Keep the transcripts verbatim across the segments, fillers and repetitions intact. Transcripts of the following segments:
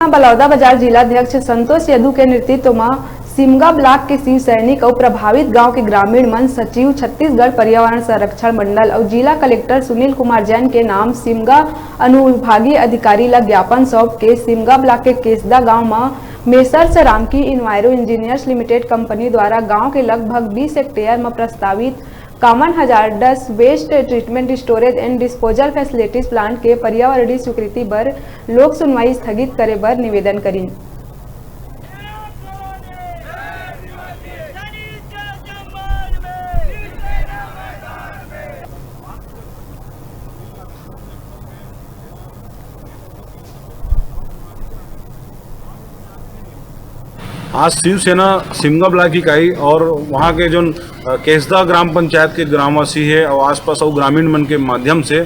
बलौदाबाजार जिला अध्यक्ष संतोष यदु के नेतृत्व म सिमगा ब्लॉक के शिव सैनिक अउ प्रभावित गांव के ग्रामीण मन सचिव, छत्तीसगढ़ पर्यावरण संरक्षण मंडल अउ जिला कलेक्टर सुनील कुमार जैन के नाम सिमगा अनुविभागीय अधिकारी ल ज्ञापन सौंप के सिमगा ब्लॉक के केसदा गांव म messrs Ramky enviro engineers limited company द्वारा गांव के लगभग बीस हेक्टेयर म प्रस्तावित common hazardous waste treatment storage and disposal facilities plant के पर्यावरणीय स्वीकृति बर लोक सुनवाई स्थगित करे बर निवेदन करिन। आज शिवसेना सिमगा ब्लॉक इकाई और वहाँ के जो केसदा ग्राम पंचायत के ग्रामवासी है और आसपास और ग्रामीण मन के माध्यम से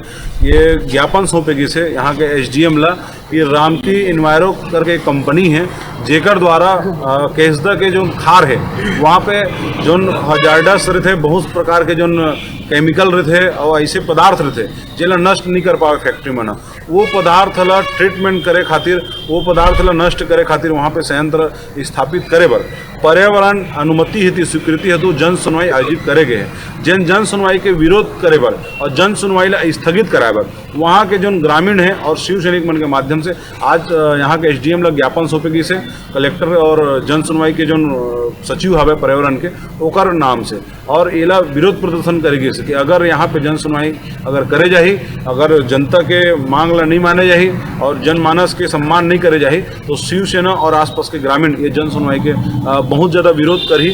ये ज्ञापन सौंपे गिस हे यहाँ के एसडीएम ला कि रामकी इन्वायरो करके एक कंपनी है, जेकर द्वारा केसदा के जो खार है वहाँ पे जो हजार्डस रहते, बहुत प्रकार के जो केमिकल रहते और ऐसे पदार्थ रहते जेला नष्ट नहीं कर पावे फैक्ट्री मन, वो पदार्थ ला ट्रीटमेंट करे खातिर, वो पदार्थ ला नष्ट करे खातिर वहाँ पे संयंत्र स्थापित करे बर पर्यावरण अनुमति हेतु स्वीकृति हेतु जन सुनवाई आयोजित करे गए हैं। जन जन सुनवाई के विरोध करे बर और जन सुनवाई ला स्थगित कराए बर वहाँ के जो ग्रामीण हैं और शिव सैनिक मन के माध्यम से आज यहाँ के एसडीएम ला ज्ञापन सौंपे गिस हे कलेक्टर और जन सुनवाई के जो सचिव हवे पर्यावरण के ओकर नाम से, और एला विरोध प्रदर्शन करे गिस हे कि अगर यहाँ पे जन सुनवाई अगर करे जाही, अगर जनता के मांग ला नहीं माने जाही और जनमानस के सम्मान नहीं करे जाही तो शिवसेना और आसपास के ग्रामीण ये जन सुनवाई के बहुत ज़्यादा विरोध करही।